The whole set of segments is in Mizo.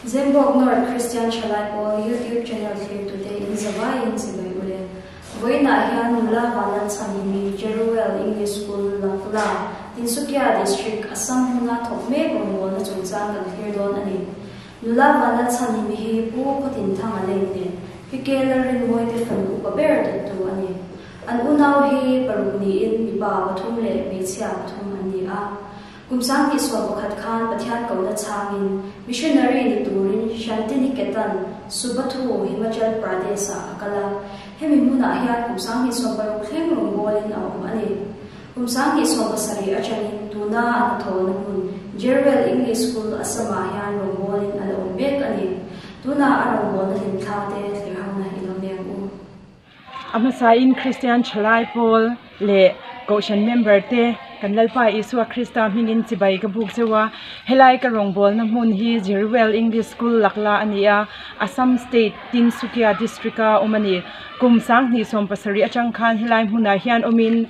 Zembawk North Christian Thalai Pawl YouTube channel thlirtute in zavaiin chibai ule. Vawiinah hian nula Vanlal Chhanhimi Jeruel English School, Lakla, Tinsukia District, Assam hmuna thawk mek rawngbawlna chungchang kan thlir dawn a ni. Nula Vanlal Chhanhimi hi Pu Khawtinthanga leng nen Pike Lalrinmawite fanu upa ber dawttu a ni. An unau hi paruk niin mipa pathum leh hmeichhia pathum an ni a. Kum 2011 khan Pathian kohna chhangin missionary ni turin Shantiniketan, Subathu, Himachal Pradesh-ah a kal a. Hemi hmunah hian kum 2016 thleng rawngbawlin a awm a ni. Kum 2017 atangin tuna a hnathawhna hmun Jeruel English School, Assam-ah hian rawngbawlin a la awm mek a ni. Tuna a rawngbawlna hlimthla te thlir hona i lo nei ang u. A hmasain Kristian Thalai Pawl leh Kohhran member te kan Lalpa Isua Krista hmingin chibai ka buk zeuh a, helai ka rawngbawlna hmun hi Jeruel English School Lakla a ni a, Assam State Tinsukia District a awm a ni. Kum 2017 atang khan helai hmunah hian awmin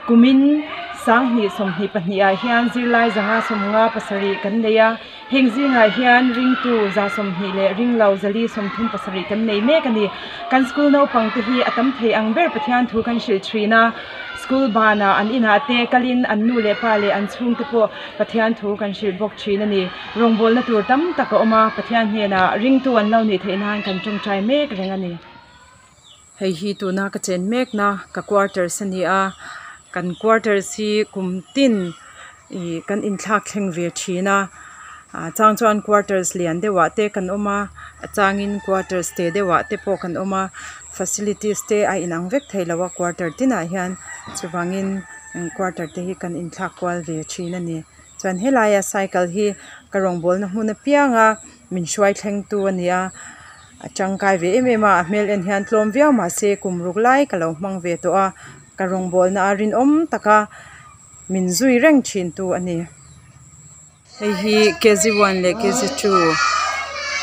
kumin 2022 ah hian zirlai 157 kan nei a, heng zingah hian ringtu 120 leh ringlo 437 kan nei mek a ni. Kan school naupang te hi a tam thei ang ber Pathian thu kan hrilh thin a, school banah an inah te kalin an nu leh pa leh an chhung te pawh Pathian thu kan hrilh bawk thin a ni. Rawngbawlna tur tam tak a awm a, Pathian hnenah ringtu an lo nih theih nan kan tawngtai mek reng a ni. Hei hi tuna ka chen mek na ka quarters a ni a, kan quarters hi kum tin ih kan inthlak thleng ve thin a, ah chang chuan quarters lian deuhah te kan awm a, a changin quarters te deuhah te pawh kan awm a, facilities te a inang vek thei lo a quarter tinah hian chuvangin quarter te hi kan inthlak kual ve thin a ni. Chuan helaia cycle hi ka rawngbawlna hmun apianga min hruai thleng tu a ni a, a tangkai ve em em a, a hmel en hian tlawm viau mahse kum ruk lai ka lo hmang ve tawh a, ka rawngbawlna a rinawm taka min zui reng thin tu a ni. Hei hi kg one leh kg two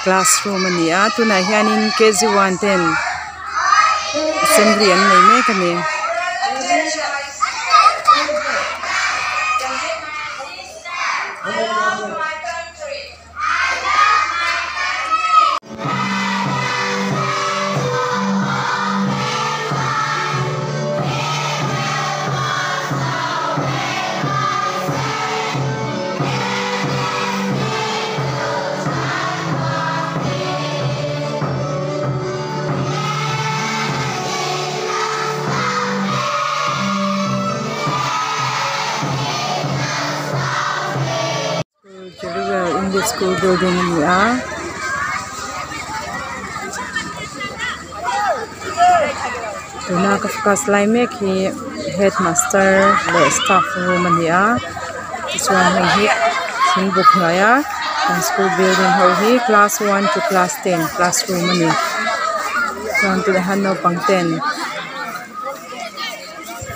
classroom a ni a, tunah hianin kg one ten assembly an nei mek a ni. English school building a ni a tuna ka focus lai mek hi headmaster leh staff room a ni a tichuan hei hi thingbuk hnuaia kan school building ho hi class one to class ten classroom a ni chuan tunah hian naupang ten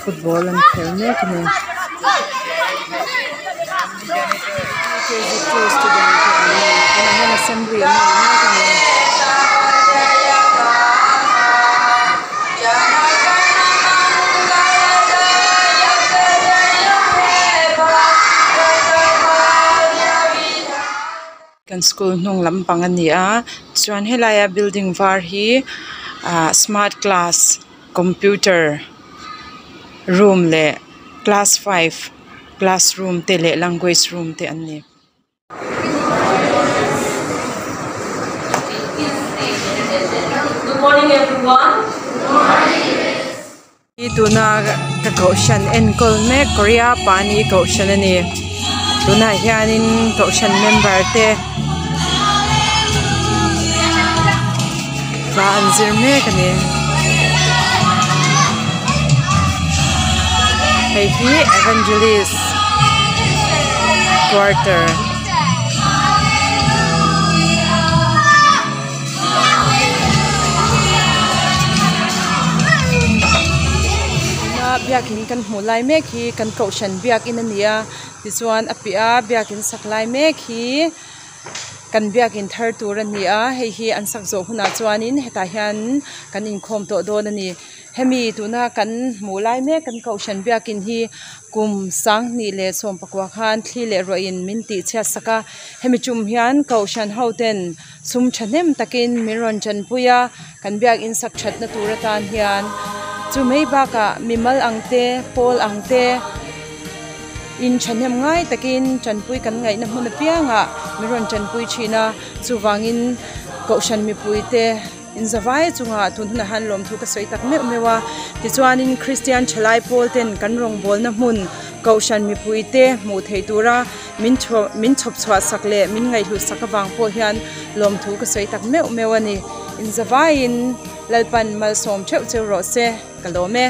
football an khel mek a ni. Kg two student te an ni tunah hian assembly an nei mek a ni. Kan school hnung lampang a ni a chuan helaia building var hi ah smart class computer room leh class five classroom te leh language room te an ni. Good morning everyone. Hi tuna ka kohhran enkawl mek Korea pani kohhran a ni tunah hianin kohhran member te hla an zir mek a ni hei hi evangelist quarter. Tuna biakin kan hmuh lai mek hi kan kohhran biakin a ni a tichuan a piah a biakin sak lai mek hi kan biakin thar tur a ni a hei hi an sak zawh hunah chuanin hetah hian kan inkhawm tawh dawn a ni. Hemi tuna kan hmuh lai mek kan kohhran biakin hi kum sanghnih leh sawm pakua khan thli leh ruah in min tih chhiat sak a hemi tum hian kohhran ho ten sum thahnem takin min rawn tanpui a kan biakin sak thatna tur atan hian chu mai bakah mimal ang te pawl ang te in thahnem ngai takin tanpui kan ngaihna hmun apiangah min rawn tanpui thin a chuvangin kohhran mipui te in zavai chungah tun hunah hian lawmthu ka sawi tak meuh meuh a tichuanin Christian thalai pawl ten kan rawngbawlna hmun kohhran mipui te hmuh theih tura min min chhawp chhuah sak leh min ngaihhlut sak avang pawh hian lawmthu ka sawi tak meuh meuh a ni in zavaiin Lalpan malsawm theuh cheu rawh se ka lawm e.